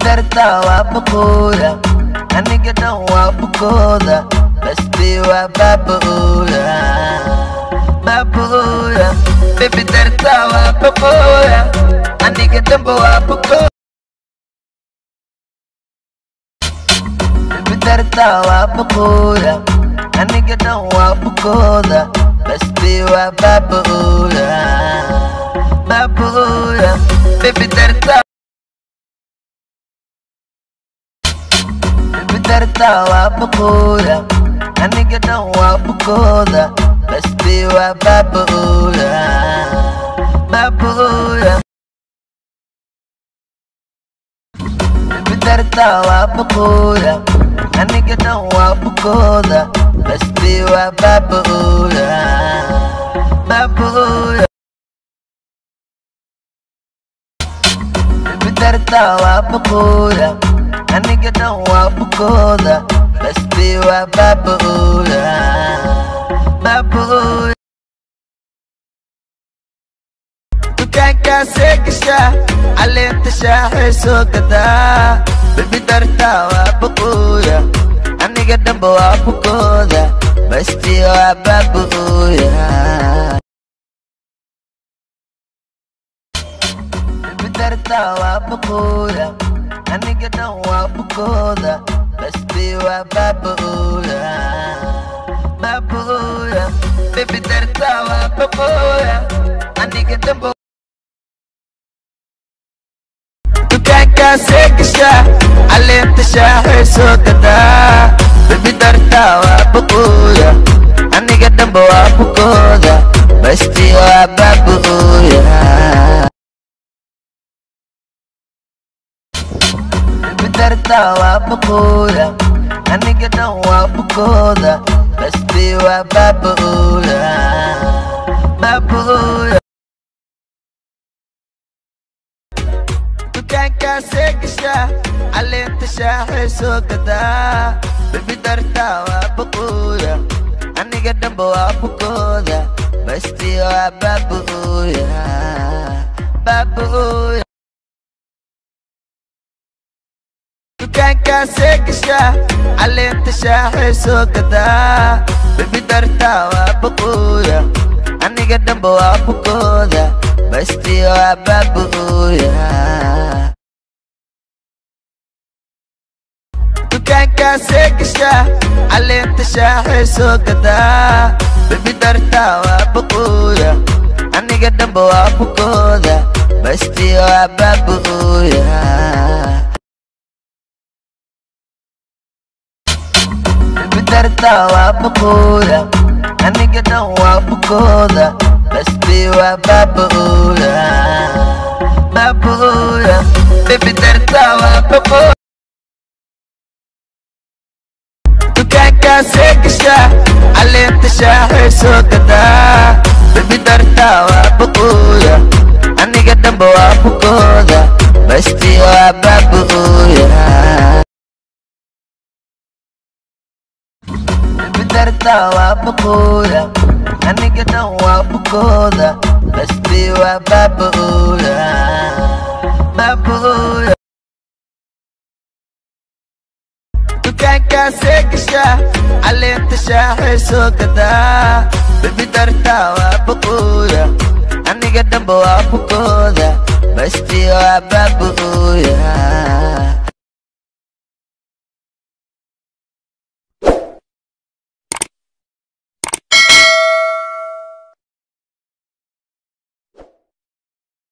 Dartaa waa bukooda, aniga dhan waa bukooda, bastii waa baaba'ooya, baaba'ooya. Baby dartaa waa bukooda, aniga dhanba waa bukooda. Baby dartaa waa bukooda, aniga dhan waa bukooda, bastii waa baaba'ooya, baaba'ooya. Baby dartaa. Baby dartaa waa bukooda, aniga dhan waa bukooda, bastii waa baaba'ooya, baaba'ooya. Baby dartaa waa bukooda, aniga dhan waa bukooda, bastii waa baaba'ooya, baaba'ooya. Baby dartaa waa bukooda, aniga dhan waa bukooda, bastii waa baaba'ooya, baaba'ooya. Dukaankaasee gashaa, caleenta shaaxay soo gadaa. Baby dartaa waa bukooda, aniga dhanba waa bukooda, bastii waa baaba'ooya. Baby dartaa waa bukooda, aniga dhan waa bukooda, bastii waa baaba'ooya, baaba'ooya. Baby dartaa waa bukooda, aniga dhanba. Dukaankaasee gashaa, caleenta shaaxay soo gadaa. Baby dartaa waa bukooda, aniga dhanba waa bukooda, bastii waa baaba'ooya. Baby dartaa waa bukooda, aniga dhan waa bukooda, bastii waa baaba'ooya, baaba'ooya. Dukaankaasee gashaa, caleenta shaaxay soo gadaa. Baby dartaa waa bukooda, aniga dhanba waa bukooda, bastii waa baaba'ooya, baaba'ooya. Dukaankaasee gashaa, caleenta shaaxay soo gadaa. Baby dartaa waa bukooda, aniga dhanba waa bukooda, bastii waa baaba'ooya. Dukaankaasee gashaa, caleenta shaaxay soo gadaa. Baby dartaa waa bukooda, aniga dhanba waa bukooda, bastii waa baaba'ooya. Baby dartaa waa bukooda, aniga dhan waa bukooda, bastii waa baaba'ooya, baaba'ooya. Baby dartaa waa bukooda. Dukaankaasee gashaa, caleenta shaaxay soo gadaa. Baby dartaa waa bukooda, aniga dhanba waa bukooda, bastii waa baaba'ooya. Baby dartaa waa bukooda, aniga dhan waa bukooda, bastii waa baaba'ooya, baaba'ooya. Dukaankaasee gashaa, caleenta shaaxay soo gadaa. Baby dartaa waa bukooda, aniga dhanba waa bukooda, bastii waa baaba'ooya.